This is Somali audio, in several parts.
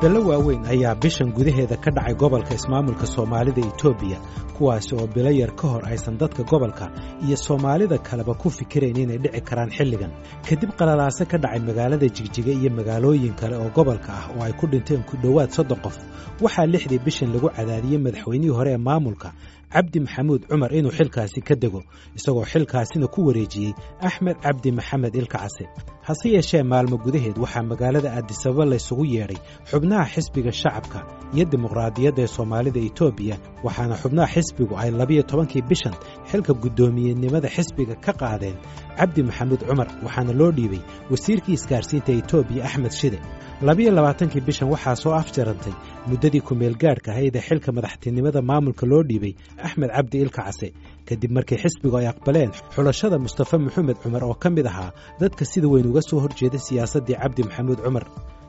Isbeddello waaweyn ayaa bishan gudaheeda ka dhacay gobolka ismaamulka Soomaalida Itoobiya, kuwaasi oo bilo yar ka hor aysan dadka gobolka iyo Soomaalida kaleba ku fikirayn inay dhici karaan xilligan. Kadib qalalaase ka dhacay magaalada Jigjiga iyo magaalooyin kale oo gobolka ah oo ay ku dhinteen ku dhowaad 30 qof, waxaa 6dii bishan lagu cadaadiyey madaxweynihii hore ee maamulka, Cabdi Maxamuud Cumar, inuu xilkaasi ka dego, isagoo xilkaasina ku wareejiyey Axmed Cabdi Maxamed Ilkacase. Hase yeeshee, maalmo gudaheed waxaa magaalada Addisababa laysugu yeedhay xubnaha Xisbiga Shacabka iyo Dimuqraadiyadda ee Soomaalida Itoobiya, waxaana xubnaha xisbigu ay 12kii bishan xilka guddoomiyenimada xisbiga ka qaadeen Cabdi Maxamuud Cumar, waxaana loo dhiibay wasiirkii isgaarsiinta Itoobiya, Axmed Shide. 22kii bishan waxaa soo afjarantay muddadii kumeelgaadhka ahayd ee xilka madaxtinimada maamulka loo dhiibay Axmed Cabdi Ilkacase, kadib markii xisbigu ay aqbaleen xulashada Mustafa Maxamed Cumar oo ka mid ahaa dadka sida weyn uga soo horjeeda siyaasaddii Cabdi Maxamuud Cumar.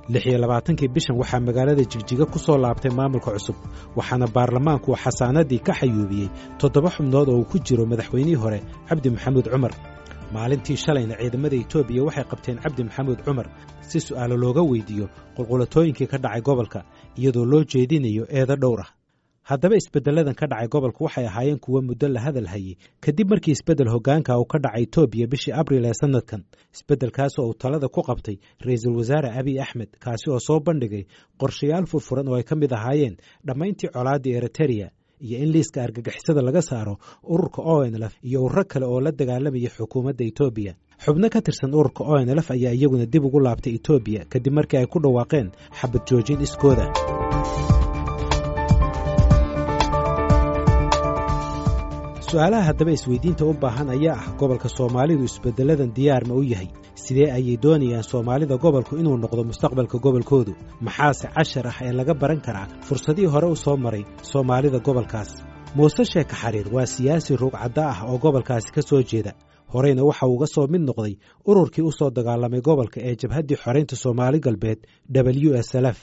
26kii bishan waxaa magaalada Jigjiga ku soo laabtay maamulka cusub, waxaana baarlamaanku xasaanadii ka xayuubiyey 7 xubnood oo uu ku jiro madaxweynihii hore Cabdi Maxamuud Cumar. Maalintii shalayna ciidamada Itoobiya waxay qabteen Cabdi Maxamuud Cumar si su'aalo looga weydiiyo qulqulatooyinkii ka dhacay gobolka, iyadoo loo jeedinayo eedo dhowr ah. Haddaba, isbeddelladan ka dhacay gobolku waxay ahaayeen kuwo muddo la hadal hayey kadib markii isbeddel hoggaanka uu ka dhacay Itoobiya bishii Abril ee sannadkan, isbeddelkaas oo uu talada ku qabtay Ra'iisul Wasaare Abiy Axmed, kaasi oo soo bandhigay qorshayaal furfuran oo ay ka mid ahaayeen dhammayntii colaaddii Eritereya iyo in liiska argagixisada laga saaro ururka ONLF iyo ururo kale oo la dagaalamaya xukuumadda Itoobiya. Xubno ka tirsan ururka ONLF ayaa iyaguna dib ugu laabtay Itoobiya kadib markii ay ku dhawaaqeen xabad joojin iskooda. Su-aalaha haddaba isweydiinta u baahan ayaa ah: gobolka Soomaalidu isbeddeladan diyaar ma u yahay? Sidee ayay doonayaan Soomaalida gobolku inuu noqdo mustaqbalka gobolkoodu? Maxaase cashar ah ee laga baran karaa fursadihii hore u soo maray Soomaalida gobolkaas? Muuse Sheeka Xariir waa siyaasi ruugcadda ah oo gobolkaasi ka soo jeeda, horeyna waxa uu uga soo mid noqday ururkii u soo dagaalamay gobolka ee Jabhaddii Xoraynta Soomaali Galbeed, WSLF.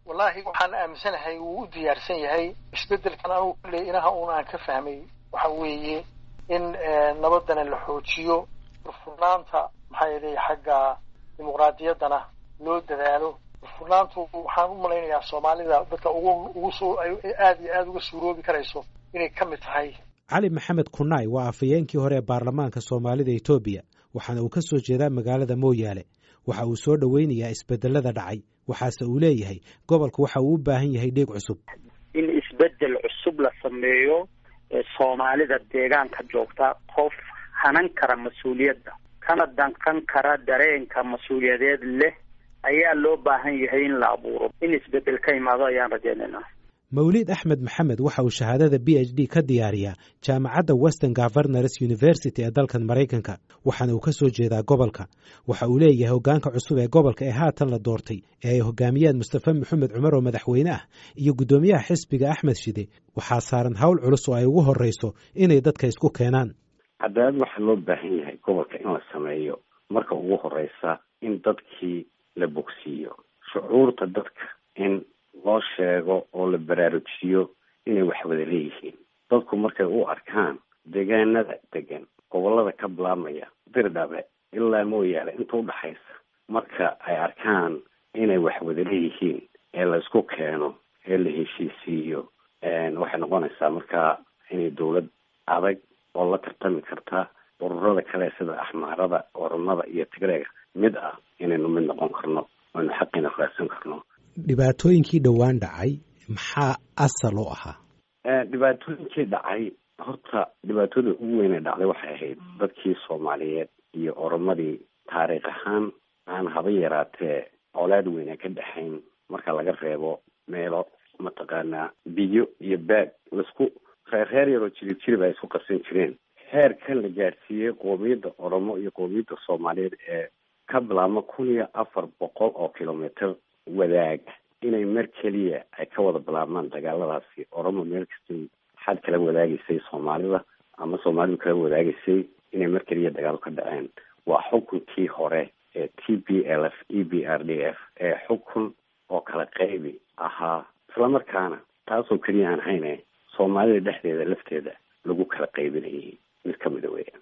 Wallaahi, waxaan aaminsanahay wuu u diyaarsan yahay isbeddelkan. Anugu kulley inaha uun aan ka fahmay waxa weeye in nabadana la xoojiyo, furfurnaanta, maxaa yeelay, xagga dimuqraadiyaddana loo dadaalo. Furfurnaantu waxaan u malaynayaa Soomaalida dadka ugu ugu soo aada iyo aada uga suuroobi karayso inay ka mid tahay. Cali Maxamed Kunaay waa afhayeenkii hore ee baarlamaanka Soomaalida Itoobiya, waxaana uu ka soo jeedaa magaalada Mooyaale. Waxa uu soo dhoweynayaa isbedelada dhacay, waxaase uu leeyahay gobolku waxa uu u baahan yahay dhiig cusub. In isbedel cusub la sameeyo, Soomaalida deegaanka joogta qof hanan kara mas-uuliyadda kana danqan kara dareenka mas-uuliyadeed leh ayaa loo baahan yahay in la abuuro. In isbedel ka imaado ayaan rajaynaynaa. Mawliid Axmed Maxamed waxa uu shahaadada PhD ka diyaariyaa jaamacadda Western Governors University ee dalkan Maraykanka, waxaana uu ka soo jeedaa gobolka. Waxa uu leeyahay hoggaanka cusub ee gobolka ee haatan la doortay ee ay hogaamiyaan Mustafa Maxamed Cumar oo madaxweyne ah iyo guddoomiyaha xisbiga Axmed Shide waxaa saaran hawl culus oo ay ugu horreyso inay dadka isku keenaan. Cadaalad waxaa loo baahan yahay gobolka in la sameeyo. Marka ugu horeysa, in dadkii la bogsiiyo shucuurta dadka, in loo sheego oo la baraarujiyo inay wax wada leeyihiin. Dadku markay u arkaan deegaanada degan gobolada ka bilaabmaya Dirdhabe ilaa Mooyaale inta udhaxaysa, marka ay arkaan inay wax wada leeyihiin ee la isku keeno ee la heshiisiiyo, waxay noqonaysaa markaa inay dowlad adag oo la tartami karta ururada kale sida Axmaarada, Oromada iyo Tigreega mid ah inaynu mid noqon karno, aynu xaqiina raadsan karno. Dhibaatooyinkii dhowaan dhacay maxaa asal u ahaa? Dhibaatooyinkii dhacay, horta dhibaatada ugu weyn ee dhacday waxay ahayd dadkii Soomaaliyeed iyo Oromadii taariikh ahaan aan haba yaraatee colaad weyn ee ka dhexayn, marka laga reebo meelo mataqaanaa biyo iyo baag laisku reerreer yaroo jirib jirib ay isku qabsan jireen, heerkan la gaadhsiiyey qoomiyadda Oromo iyo qoomiyadda Soomaaliyeed ee ka bilaabma 1400 oo kilomitr wadaaga inay mar keliya ay ka wada bilaabmaan dagaaladaasi. Oromo meel kastay xad kala wadaagaysay Soomaalida ama Soomaalidu kala wadaagaysay inay mar keliya dagaalo ka dhaceen waa xukunkii hore ee TPLF EPRDF ee xukun oo kala qaybi ahaa, islamarkaana taasoo keliya aan hayne Soomaalida dhexdeeda lafteeda lagu kala qaybinayay mid ka mida weeyaan.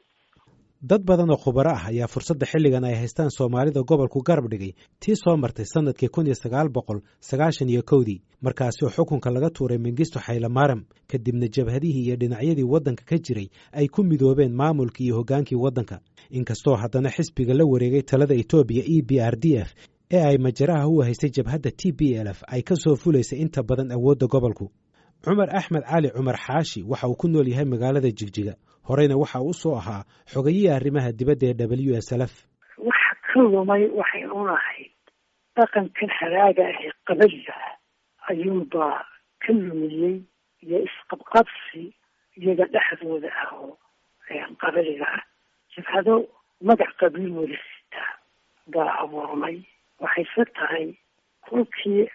Dad badan oo khubaro ah ayaa fursadda xilligan ay haystaan Soomaalida gobolku garab dhigay tii soo martay sannadkii 1991-dii, markaasi oo xukunka laga tuuray Mengistu Xaylamaram, kadibna jabhadihii iyo dhinacyadii waddanka ka jiray ay ku midoobeen maamulkii iyo hoggaankii waddanka. Inkastoo haddana xisbiga la wareegay talada Etoobiya, EPRDF, ee ay majaraha u haystay jabhadda TPLF, ay ka soo fulaysay inta badan awoodda gobolku. Cumar Axmed Cali, Cumar Xaashi, waxa uu ku nool yahay magaalada Jigjiga, horeyna waxa uu soo ahaa xogayihii arrimaha dibadda ee WSLF. Waxa ka lumay waxay u lahayd dhaqankan haraaga ah ee qabaliga ah ayuunbaa ka lumiyey, iyo isqabqabsi iyaga dhexdooda ah oo qabaliga ah. Jabhado magac qabiil wada sitaa baa abuurmay. Waxayse tahay kolkii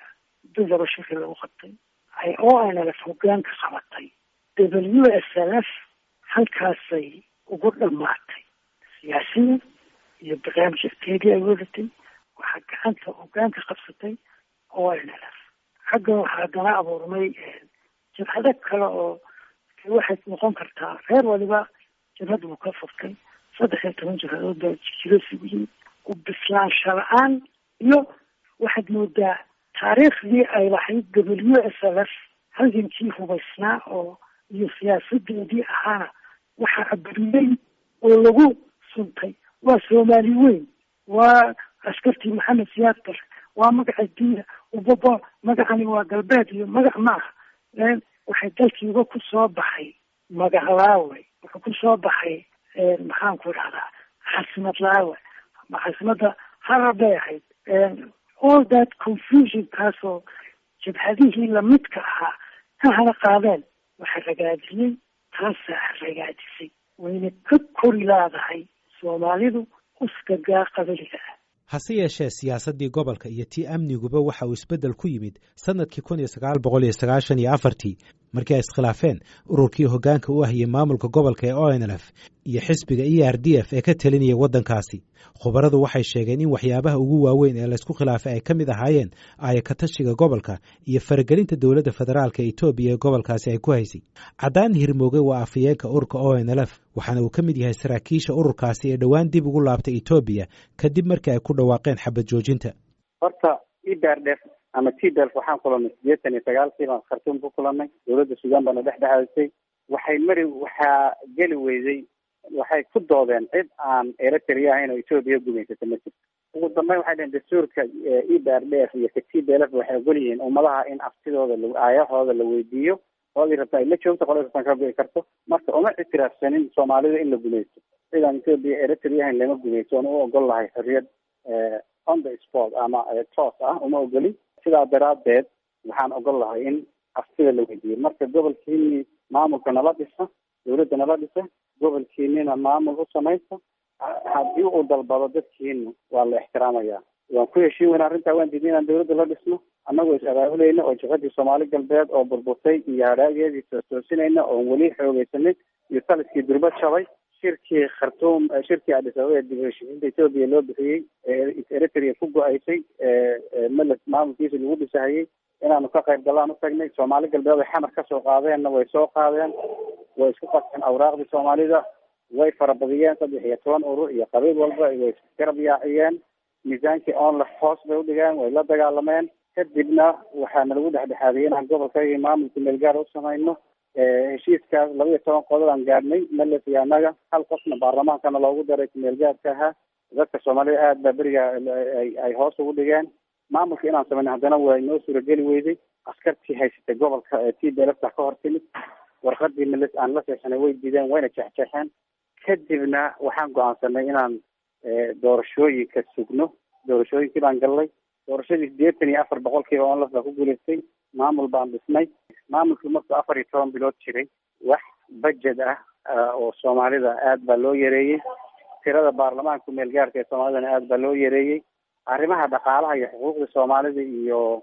dudaba shirki lagu qabtay ay ONLF hogaanka qabatay, WSLF halkaasay ugu dhammaatay. Siyaasiya iyo barnaamij afteedii ay wadatay waxaa gacanta hogaanka qabsatay ONLF. Xaggan waxaa haddana abuurmay jabhado kale oo waxay noqon kartaa reer waliba jabhad buu ka furtay. 13 jabhadood baa jiro isugu yimid. U bislaansha la-aan iyo waxaad moodaa taariikhdii ay lahayd WSLF, halgankii hubaysnaa oo iyo siyaasadeedii ahaana, waxaa aburiyey oo lagu suntay waa Soomaali weyn, waa askartii Maxamed Siyaad Bare, waa magaca diina ubaba, magacani waa galbeed iyo magac maaha. Waxay dalkiiba ku soo baxay magac laawe, wuxuu ku soo baxay, maxaan ku dhahdaa, caasimad laawe. Caasimadda Harar bay ahayd. All that confusion kaasoo jabhadihii lamidka ahaa ka hana qaadeen waxaa ragaadiyey, taasaa ragaadisay, wayna ka kori laadahay Soomaalidu uskagaa qabiliga ah. Hase yeeshee siyaasaddii gobolka iyo tii amniguba waxa uu isbeddel ku yimid sannadkii 1994-tii, markii ay iskhilaafeen ururkii hoggaanka u ahiyey maamulka gobolka ee ONLF iyo xisbiga ERDF ee ka telinaya waddankaasi. Khubaradu waxay sheegeen in waxyaabaha ugu waaweyn ee laysku khilaafay ay ka mid ahaayeen aayakatashiga gobolka iyo faragelinta dowladda federaalka Etoobiya ee gobolkaasi ay ku haysay. Caddaan Hirmooge waa afhayeenka ururka ONLF, waxaana uu ka mid yahay saraakiisha ururkaasi ee dhowaan dib ugu laabtay Etoobiya kadib markii ay ku dhawaaqeen xabad joojinta. Horta EPRDF ama TPLF waxaan kulanay 89-kii baan Khartuum ku kulanay. Dowladda Suudaan baana dhex dhexaysay. Waxay mari waxaa geli weyday, waxay ku doodeen cid aan Eritrea ahayn oo Etoobiya gumaysata ma jirto. Ugu dambeyn waxay dhaheen dastuurka EPRDF iyo ka TPLF waxay ogol yihiin ummadaha in aftidooda aayahooda la weydiiyo, qoladii rabta ay la joogto, qoladii rabtaan ka go'i karto. Marka uma ictiraafsanin Soomaalida in la gumaysto. Cid aan Etoobiya Eritrea ahayn lama gumaysto, oona u ogol lahay xorriyad on the spot ama toos ah uma ogolin. Sidaa daraaddeed waxaan ogol lahay in aftida la weydiiyo. Marka gobolkiini maamulka nala dhisa, dowladda nala dhisa, gobolkiinina maamul u samaysta. Haddii uu dalbado dadkiina waa la ixtiraamayaa. Waan ku heshiin weyna arrintaa, waan diidnay inaan dowladda la dhisno, annagoo is abaabulayna oo jabhadii Soomaali Galbeed oo burburtay iyo hadhaageedii toostoosinayna oon weli xoogeysanin iyo taliskii durba jabay. Shirkii Khartuum, shirkii Addis Ababa ee dib u heshiisiinta Etoobiya loo bixiyey ee Eritrea ku go-aysay, Meles maamulkiisa lagu dhisahayey, inaanu ka qayb gallaan u tagnay. Soomaali Galbeed ay Xamar kasoo qaadeenna way soo qaadeen, way isku qaseen awraaqdii Soomaalida, way farabadiyeen, 13 urur iyo qabiil walba way garab yaaciyeen. Miisaankii onlef hoos bay udhigeen, way la dagaalameen. Kadibna waxaana lagu dhexdhexaadiyey inaan gobolkaygii maamulka meelgaar u samayno. Heshiiskaas 12 qodob aan gaadhnay Meles iyo annaga, hal qofna baarlamaankana loogu daray kumeelgaarka ahaa. Dadka Soomaalida aad baa beriga ay hoos ugu dhigeen maamulka inaan samayno. Haddana way noo suurageli weyday. Askartii haysatay gobolka ee TPLF ka hor timid, warqadii Meles aan la seexanay way diideen, wayna jeexjeexeen. Kadibna waxaan go-aansanay inaan doorashooyinka sugno. Doorashooyinkii baan gallay. Doorashadii 84% ONLF baa ku guulaystay. Maamul baan dhisnay. Maamulkii markuu 14 bilood jiray, wax budget ah oo Soomaalida aad baa loo yareeyey, tirada baarlamaanka meel gaarka ee Soomaalidana aad baa loo yareeyey. Arrimaha dhaqaalaha iyo xuquuqda Soomaalida iyo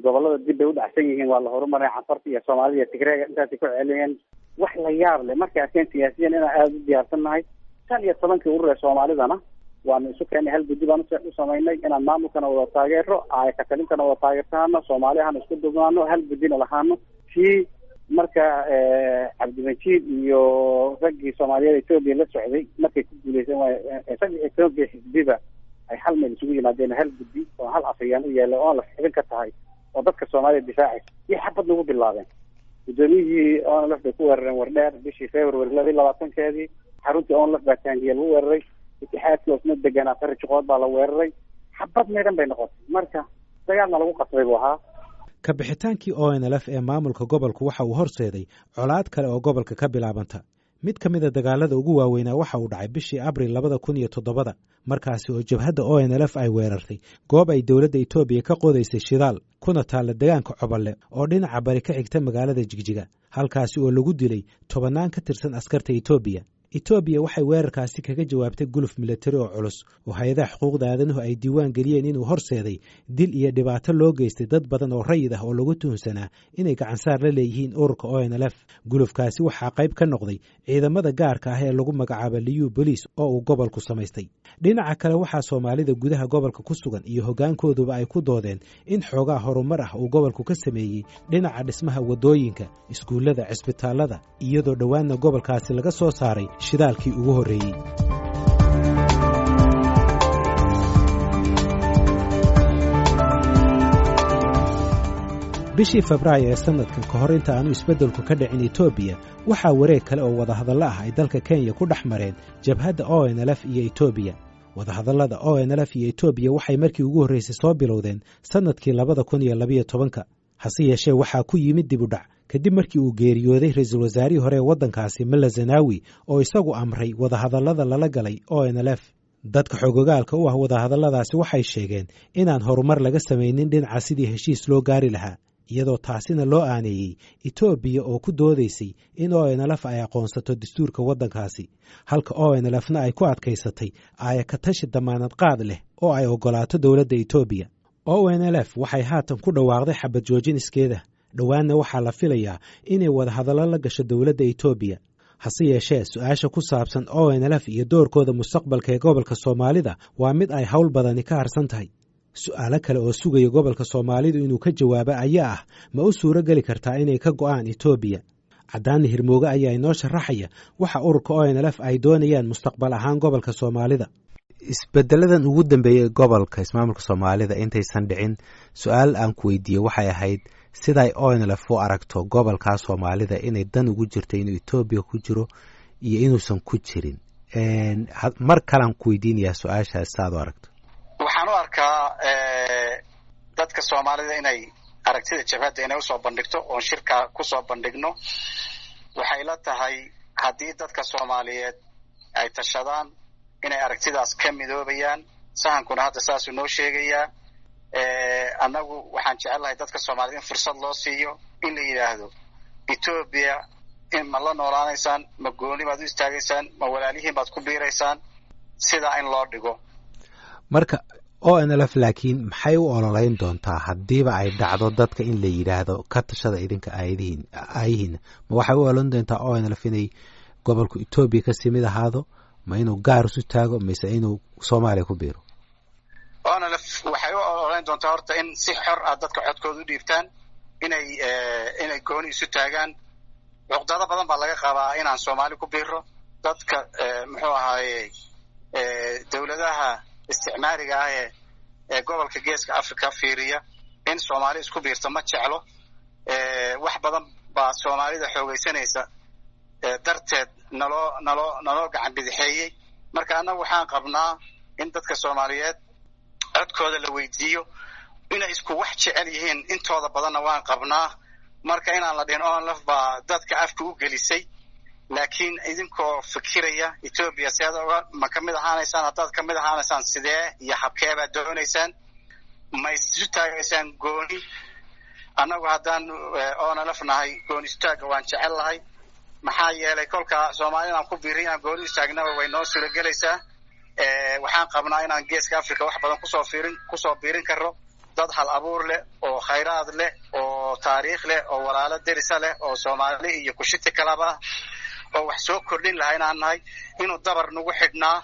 gobolada dib bay u dhacsan yihiin, waa la horumaray. Canfarta iyo Soomaalida iyo Tigreega intaasay ku celiyeen. Wax la yaab leh markay arkeen siyaasiyan inaan aada u diyaarsan nahay, 15-kii urur ee Soomaalidana waanu isu keenay, hal guddi baan u samaynay inaan maamulkana wada taageero, katalintana wada taageertaano, Soomaali ahana isku dubnaano, hal guddina lahaano. Kii Marka Cabdimajiid iyo raggii Soomaaliyeed Etoobiya la socday markay ku guuleysan waay, 13kii xisbiba ay hal meel isugu yimaadeen, hal guddi oo hal afayaan u yaalla oo la xubin ka tahay oo dadka Soomaalida difaacaysa iyo xabad nagu bilaabeen. Guddoomiyihii ONLF bay ku weerareen Wardheer bishii February 22-keedii. Xaruntii ONLF baa taangiya lagu weeraray. Itixaadkii oosna deganaa Sari Juqood baa la weeraray. Xabad meedhan bay noqotay. Marka dagaalna lagu qasbay buu ahaa. Ka bixitaankii ONLF ee maamulka gobolku waxa uu horseeday colaad kale oo gobolka ka bilaabanta. Mid ka mida dagaalada ugu waaweynaa waxa uu dhacay bishii Abril 2007-da, markaasi oo jabhadda ONLF ay weerartay goob ay dowladda Etoobiya ka qodaysay shidaal, kuna taalla degaanka Coballe oo dhinaca bari ka xigta magaalada Jigjiga, halkaasi oo lagu dilay tobannaan ka tirsan askarta Etoobiya. Etoobiya waxay weerarkaasi kaga jawaabtay guluf milatari oo culus oo hay-adaha xuquuqda aadanuhu ay diiwaan geliyeen inuu horseeday dil iyo dhibaato loo geystay dad badan oo rayid ah oo lagu tuhunsanaa inay gacansaar la leeyihiin ururka ONLF. Gulufkaasi waxaa qayb ka noqday ciidamada gaarka ah ee lagu magacaabo Liyu Boliis oo uu gobolku samaystay. Dhinaca kale, waxaa Soomaalida gudaha gobolka ku sugan iyo hoggaankooduba ay ku doodeen in xoogaa horumar ah uu gobolku ka sameeyey dhinaca dhismaha waddooyinka, iskuullada, cisbitaallada, iyadoo dhowaanna gobolkaasi laga soo saaray shidaalkii ugu horreeyey. Bishii Febraayo ee sanadkan, ka hor inta aanu isbeddelku ka dhicin Etoobiya, waxaa wareeg kale oo wadahadallo ah ay dalka Kenya ku dhex mareen jabhadda ONLF iyo Etoobiya. Wadahadallada ONLF iyo Etoobiya waxay markii ugu horreysay soo bilowdeen sannadkii 2012-ka. Hase yeeshee, waxaa ku yimid dib u dhac kadib markii uu geeriyooday ra-iisul wasaarihii hore ee waddankaasi Mala Zenawi, oo isagu amray wadahadallada lala galay ONLF. Dadka xogogaalka u ah wadahadalladaasi waxay sheegeen inaan horumar laga samaynin dhinaca sidii heshiis loo gaari lahaa, iyadoo taasina loo aaneeyey Etoobiya oo ku doodaysay in ONLF ay aqoonsato dastuurka waddankaasi, halka ONLFna ay ku adkaysatay aayakatashi damaanad qaad leh oo ay oggolaato dowladda Etoobiya. ONLF waxay haatan ku dhawaaqday xabad joojin iskeeda, dhowaanna waxaa la filayaa inay wadahadallo la gasho dowladda Etoobiya. Hase yeeshee, su-aasha ku saabsan ONLF iyo doorkooda mustaqbalka ee gobolka Soomaalida waa mid ay howl badani ka harsan tahay. Su-aalo kale oo sugaya gobolka Soomaalidu inuu ka jawaabo ayaa ah: ma u suuro geli kartaa inay ka go'aan Etoobiya? Caddaani Hirmooge ayaa inoo sharaxaya waxa ururka ONLF ay doonayaan mustaqbal ahaan gobolka Soomaalida. Isbedeladan ugu dambeeyey gobolka ismaamulka Soomaalida intaysan dhicin, su-aal aan ku weydiiyey waxay ahayd siday ONLF u aragto gobolkaa Soomaalida, inay dan ugu jirto inuu Etoobiya ku jiro iyo inuusan ku jirin. Mar kalean ku weydiinayaa su-aashaas, saad u aragto. Waxaan u arkaa dadka Soomaalida inay aragtida jabhadda inay usoo bandhigto oon shirka kusoo bandhigno. Waxay la tahay haddii dadka Soomaaliyeed ay tashadaan inay aragtidaas ka midoobayaan. Sahankuna hadda saasuu noo sheegayaa. Annagu waxaan jecelnahay dadka Soomaaliyed in fursad loo siiyo in la yidhaahdo Etoobiya in ma la noolaanaysaan, ma gooni baad u istaagaysaan, ma walaalihiin baad ku biiraysaan, sidaa in loo dhigo. Marka ONLF laakiin maxay u ololeyn doontaa haddiiba ay dhacdo dadka in la yidhaahdo ka tashada idinka aayadihiin aayihiina? Ma waxay u ololeyn doontaa ONLF inay gobolku Etoobiya kasii mid ahaado, ma inuu gaar isu taago, mise inuu Soomaaliya ku biiro? ONLF waxay u ololeyn doontaa horta in si xor ah dadka codkooda u dhiibtaan, inay gooni isu taagaan. Cuqdado badan baa laga qabaa inaan Soomaali ku biiro. Dadka muxuu ahaaye dowladaha isticmaariga ah ee gobolka Geeska Africa fiiriya in Soomaali isku biirto ma jeclo. Wax badan baa Soomaalida xoogaysanaysa darteed naloo gacan bidixeeyey. Marka annagu waxaan qabnaa in dadka Soomaaliyeed codkooda la weydiiyo. Inay isku wax jecel yihiin intooda badanna waan qabnaa. Marka inaan la dhihin ONLF baa dadka afka u gelisay, laakiin idinkoo fikiraya Etoobiya seed oga ma ka mid ahaanaysaan, haddaad ka mid ahaanaysaan sidee iyo habkee baad doonaysaan, ma isu taagaysaan gooni? Annagu haddaan ONLF nahay, gooni istaagga waan jecel lahay, maxaa yeelay kolka Soomaali inaan ku biirin inaan gooni istaagnaba way noo suuragelaysaa. Waxaan qabnaa inaan Geeska Africa wax badan kusoo biirin karro, dad hal abuur leh oo khayraad leh oo taariikh leh oo walaalo derisa leh oo Soomaali iyo kushiti kalaba ah oo wax soo kordhin laha inaan nahay, inuu dabar nagu xidhnaa.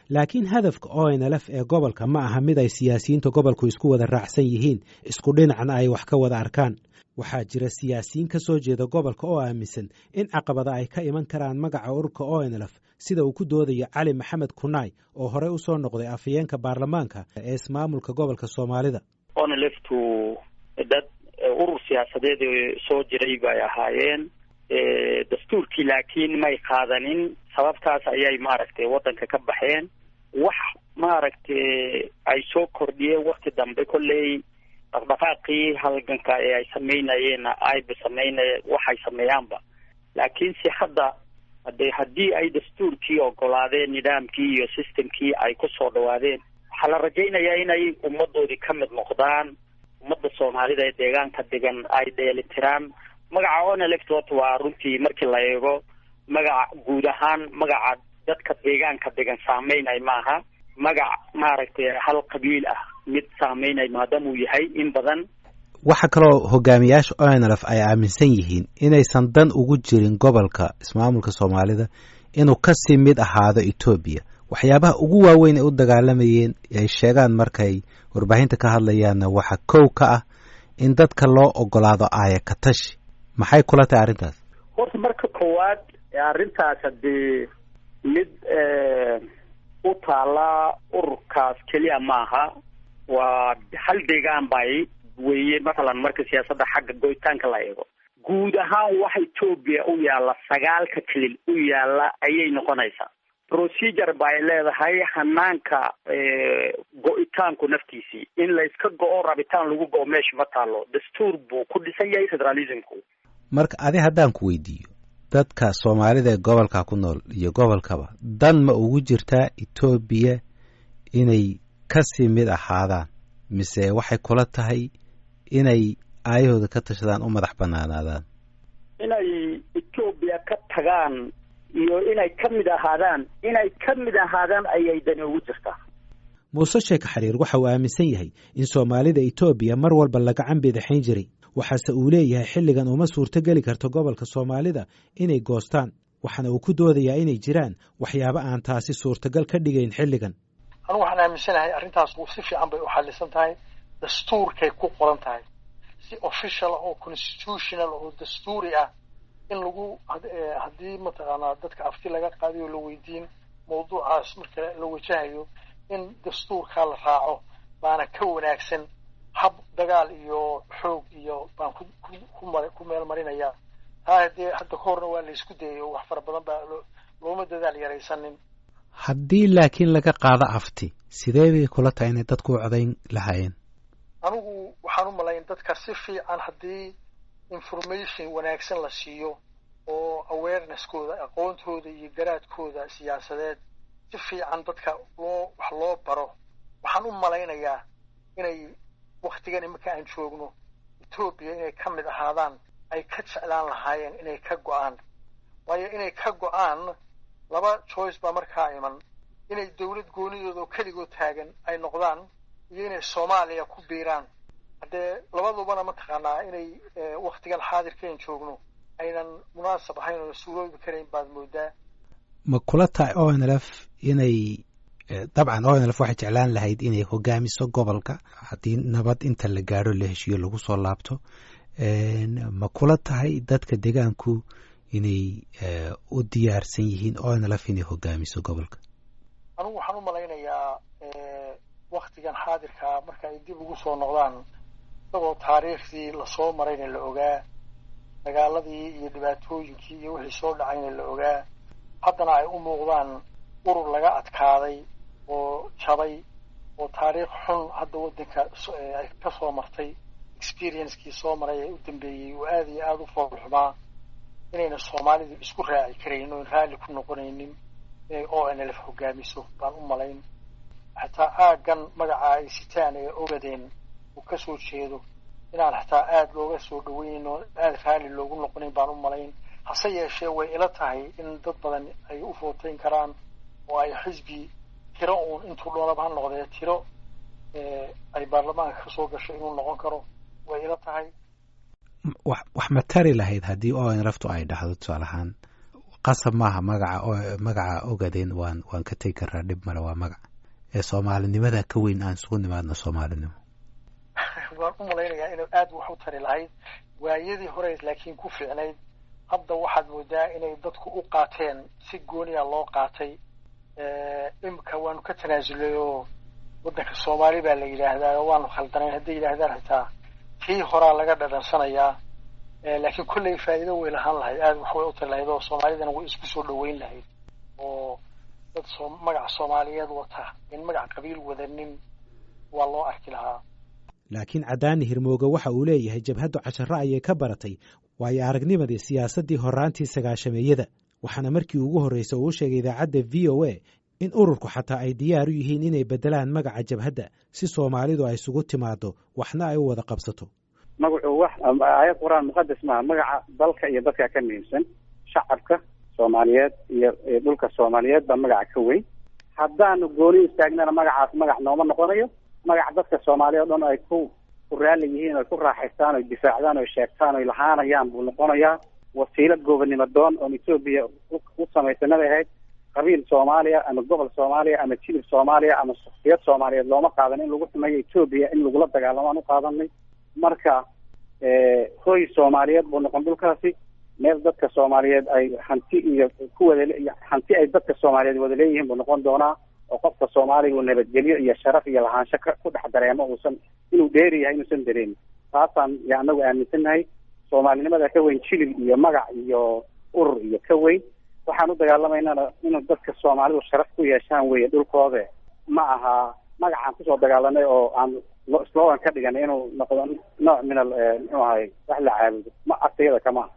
Laakiin hadafka ONLF ee gobolka ma aha mid ay siyaasiyiinta gobolku isku wada raacsan yihiin, isku dhinacna ay wax ka wada arkaan. Waxaa jira siyaasiyiin ka soo jeeda gobolka oo aaminsan in caqabada ay ka iman karaan magaca ururka ONLF, sida uu ku doodayo Cali Maxamed Kunaay oo horey u soo noqday afhayeenka baarlamaanka ee ismaamulka gobolka Soomaalida. ONLFtu dad urur siyaasadeed soo jiray bay ahaayeen, dastuurkii laakiin may qaadanin, sababtaas ayay maaragtay waddanka ka baxeen. Wax maaragtay ay soo kordhiyeen wakti dambe kolley dhaqdhaqaaqii halganka ee ay sameynayeenna ayba sameynay waxay sameeyaanba, laakiin si hadda hade haddii ay dastuurkii ogolaadeen, nidaamkii iyo systemkii ay kusoo dhawaadeen, waxaa la rajaynayaa inay ummadoodii ka mid noqdaan, ummadda Soomaalida ee deegaanka degan ay dheelitiraan. Magaca ONLF horta waa runtii markii la eego magaca guud ahaan magaca dadka deegaanka degan saameynay maaha, magac maaragtay hal qabiil ah mid saameynay maadaama uu yahay in badan. Waxaa kaloo hogaamiyaasha ONLF ay aaminsan yihiin inaysan dan ugu jirin gobolka ismaamulka Soomaalida inuu kasii mid ahaado Etoobiya. Waxyaabaha ugu waaweyn ay u dagaalamayeen ay sheegaan markay warbaahinta ka hadlayaanna waxaa kow ka ah in dadka loo ogolaado aaya ka tashi. Maxay kula tahay arrintaas? Horta marka koowaad arrintaas haddii mid u taala ururkaas keliya maaha, waa hal deegaan bay weeye. Mathalan marka siyaasadda xagga goyitaanka la eego, guud ahaan waxa Etoobiya u yaalla sagaalka kelil u yaalla ayay noqonaysaa. Procedure bay leedahay hanaanka go-itaanku naftiisii, in la iska go-o rabitaan lagu go-o meesha ma taalo, dastuur buu ku dhisan yahay federalismku. Marka adi haddaan ku weydiiyo, dadka Soomaalida ee gobolka ku nool iyo gobolkaba dan ma ugu jirtaa Etoobiya inay kasii mid ahaadaan, mise waxay kula tahay inay aayahooda ka tashadaan, u madax banaanaadaan? Inay Etoobiya ka tagaan iyo inay ka mid ahaadaan, inay ka mid ahaadaan ayay dani ugu jirtaa. Muuse Sheek Xariir waxa uu aaminsan yahay in Soomaalida Etoobiya mar walba laga canbidaxayn jiray, waxaase uu leeyahay xilligan uma suurtogeli karto gobolka Soomaalida inay goostaan, waxaana uu ku doodayaa inay jiraan waxyaabo aan taasi suurtagal ka dhigayn xilligan. Anugu waxaan aaminsanahay arrintaas si fiican bay u xallisan tahay, dastuurkay ku qoran tahay si official ah oo constitutional oo dastuuri ah in lagu haddii mataqaanaa dadka afti laga qaadayo la weydiin mawduucaas marka la wajahayo in dastuurkaa la raaco baana ka wanaagsan hab dagaal iyo xoog iyo baan ku meel marinaya. Taa hadee hadda ka horna waa la isku dayay oo wax fara badan baa looma dadaal yaraysanin. Haddii laakiin laga qaado afti, sidee bay kula tahay inay dadku u codayn lahaayeen? Anigu waxaan u malayn dadka si fiican haddii information wanaagsan la siiyo oo awareness-kooda, aqoontooda iyo garaadkooda siyaasadeed si fiican dadka loo wax loo baro, waxaan u malaynayaa inay waktigan iminka aan joogno Etoobiya inay ka mid ahaadaan ay ka jeclaan lahaayeen inay ka go-aan. Waayo inay ka go-aan laba choice baa markaa iman: inay dawlad goonidooda oo keligood taagan ay noqdaan iyo inay Soomaaliya ku biiraan. Haddee labadubana mataqaanaa inay waktigan xaadirkeen joogno aynan munaasab ahayn oo la suuroobi karayn baad moodaa. Ma kula tahay ONLF inay, dabcan ONLF waxay jeclaan lahayd inay hogaamiso gobolka haddii nabad inta la gaadho la heshiiyo lagu soo laabto, ma kula tahay dadka deegaanku inay u diyaarsan yihiin ONLF inay hogaamiso gobolka? Anigu waxaan u malaynayaa waktigan xaadirkaa marka ay dib ugu soo noqdaan, isagoo taariikhdii lasoo marayna la ogaa, dagaaladii iyo dhibaatooyinkii iyo wixii soo dhacayna la ogaa, haddana ay u muuqdaan urur laga adkaaday oo jabay oo taariikh xun hadda waddanka ay ka soo martay, experiencekii soo maray ee u dambeeyey oo aada iyo aada u foolxumaa, inayna Soomaalidu isku raaci karaynin oon raalli ku noqonaynin inay ONLF hogaamiso baan u malayn. Xataa aaggan magaca ay sitaan ee Ogadeen uu ka soo jeedo inaan xataa aada looga soo dhaweynin oo aada raalli loogu noqonayn baan u malayn. Hase yeeshee way ila tahay in dad badan ay u footeyn karaan oo ay xisbi tiro uun intuu dhoolaba ha noqdee tiro ay baarlamaanka kasoo gasho inuu noqon karo way ila tahay. Wax ma tari lahayd haddii ONLFtu ay dhahdo tusaale ahaan qasab maaha magaca Ogadeen, waan ka tegi karaa, dhib male, waa magac ee Soomaalinimada ka weyn, aan isugu nimaadno Soomaalinimo? Waan u malaynayaa inay aada wax u tari lahayd waayadii hore, laakiin ku fiicnayd. Hadda waxaad moodaa inay dadku u qaateen si gooniya loo qaatay. Imika waanu ka tanaasulay oo waddanka Soomaali baa la yidhaahdaa oo waanu khaldanayn hadday yidhaahdaan, xitaa tii horaa laga dhadhansanayaa. Laakiin kolley faa'iido way lahaan lahayd, aada wax way u tari lahayd oo Soomaalidana way isku soo dhaweyn lahayd, oo dad soo magac Soomaaliyeed wata in magac qabiil wadanin waa loo arki lahaa. Laakiin Cadaani Hirmooge waxa uu leeyahay jabhaddu casharo ayay ka baratay waayo aragnimadii siyaasaddii horraantii sagaashameeyada, waxaana markii ugu horreysa uu sheegay idaacadda VOA in ururku xataa ay diyaar u yihiin inay beddelaan magaca jabhadda si Soomaalidu ay isugu timaaddo, waxna ay u wada qabsato. Magacu wax aayad Qur-aan muqadas maaha. Magaca dalka iyo dadka ka muhiimsan, shacabka Soomaaliyeed iyo dhulka Soomaaliyeed baa magaca ka weyn. Haddaanu gooni istaagnana, magacaas magac nooma noqonayo. Magac dadka Soomaaliya o dhan ay ku raalli yihiin, oy ku raaxaystaan, oy difaacdaan, oy sheegtaan, oy lahaanayaan buu noqonayaa. Wasiilo goobonimo doon oon Etoobiya u samaysanabay ahayd. Qabiil Soomaaliya ama gobol Soomaaliya ama jilib Soomaaliya ama shaksiyad Soomaaliyeed looma qaadan in lagu xumeeyo Etoobiya, in lagula dagaalamo aan u qaadanay. Marka hoy Soomaaliyeed buu noqon dhulkaasi, meel dadka Soomaaliyeed ay hanti iyo ku wada hanti ay dadka Soomaaliyeed wada leeyihiin buu noqon doonaa, oo qofka Soomaaliga uu nabadgelyo iyo sharaf iyo lahaansho ku dhex dareemo, uusan inuu dheeri yahay inuusan dareemin. Taasaan ya anagu aaminsannahay. Soomaalinimada ka weyn jilib iyo magac iyo urur iyo ka weyn. Waxaan u dagaalamaynana inuu dadka Soomaalidu sharaf ku yeeshaan weeye dhulkoode. Ma aha magacaan kusoo dagaalanay oo aan slogan ka dhiganay inuu noqdo nooc min al muxuu ahay wax la caabudo, ma agtayada kama aha.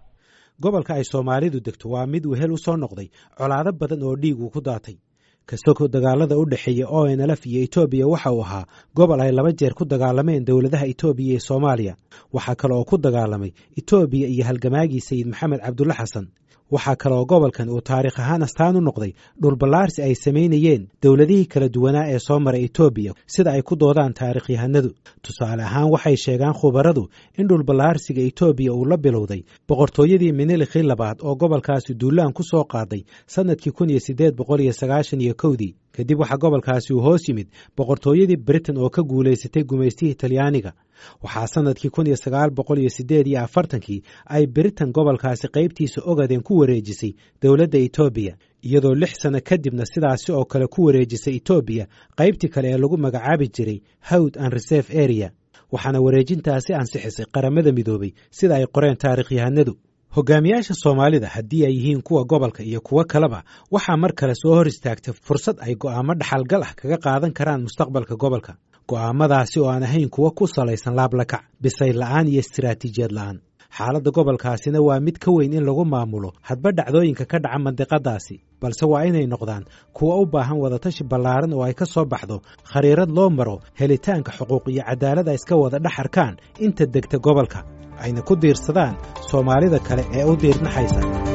Gobolka ay Soomaalidu degto waa mid wehel u soo noqday colaado badan oo dhiigu ku daatay. Kasoko dagaalada u dhexeeya ONLF iyo Etoobiya, waxa uu ahaa gobol ay laba jeer ku dagaalameen dowladaha Etoobiya iyo Soomaaliya. Waxaa kale oo ku dagaalamay Etoobiya iyo halgamaagii Sayid Maxamed Cabdulle Xasan. Waxaa kale oo gobolkan uu taariikh ahaan astaan u noqday dhulballaarsi ay samaynayeen dowladihii kala duwanaa ee soo maray Etoobiya, sida ay ku doodaan taariikhyahanadu. Tusaale ahaan, waxay sheegaan khubaradu in dhulballaarsiga Etoobiya uu la bilowday boqortooyadii Minilikii labaad oo gobolkaasi duulaan ku soo qaaday sannadkii 1891-dii. Kadib waxaa gobolkaasi uu hoos yimid boqortooyadii Britain oo ka guulaysatay gumaystihii Talyaaniga. Waxaa sannadkii 1948-kii ay Britain gobolkaasi qaybtiisa Ogaden ku wareejisay dowladda Etoobiya, iyadoo 6 sano kadibna sidaasi oo kale ku wareejisay Etoobiya qaybtii kale ee lagu magacaabi jiray Hawd and Reserve Area, waxaana wareejintaasi ansixisay Qaramada Midoobay, sida ay qoreen taariikhyahanadu. Hogaamiyaasha Soomaalida, haddii ay yihiin kuwa gobolka iyo kuwo kaleba, waxaa mar kale soo hor istaagtay fursad ay go'aamo dhaxalgal ah kaga qaadan karaan mustaqbalka gobolka, go'aamadaasi oo aan ahayn kuwo ku salaysan laablakac, bisayl la'aan iyo istiraatiijiyad la'aan. Xaaladda gobolkaasina waa mid ka weyn in lagu maamulo hadba dhacdooyinka ka dhaca mandiqadaasi, balse waa inay noqdaan kuwo u baahan wadatashi ballaaran oo ay ka soo baxdo khariirad loo maro helitaanka xuquuq iyo cadaalad ay iska wada dhex arkaan inta degta gobolka, ayna ku diirsadaan Soomaalida kale ee u diirnaxaysa.